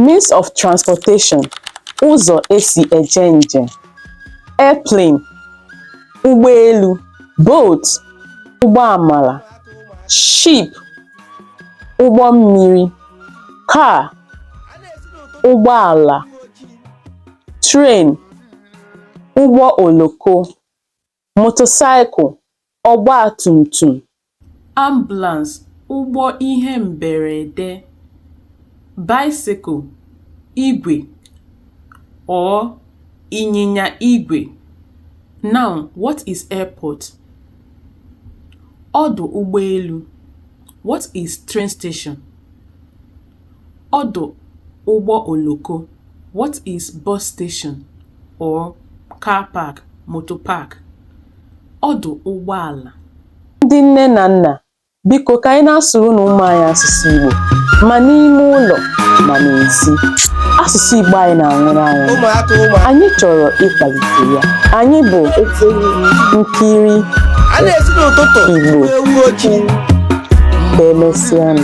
Means of transportation, ụzọ esi eje njem. Airplane, ụgbọelu. Boat, ụgbọ amala. Ship, ụgbọ mmiri. Car, ụgbọala. Train, ụgbọ oloko. Motorcycle, ọgbatumtum. Ambulance, ụgbọ ihe mberede. Bicycle, igwe or ịnyịnya igwe. Now, what is airport? Ọdụ ụgbọelu. What is train station? Ọdụ ụgbọ oloko. What is bus station or car park, motor park? Ọdụ ụgbọala. Ndị nne na nna, biko ka anyị na-asụrụnụ ụmụ anyị asụsụ Igbo ma n'ime ụlọ ma n'ezi. Asụsụ Igbo anyị na-anwụrụ anwụ. Ụmụaka, ụmụaka. Anyị chọrọ ịkwalite ya. Anyị bụ Nkiri A na-esi n'ụtụtụ Igbo. Ewu ojii. Ka emesịanụ.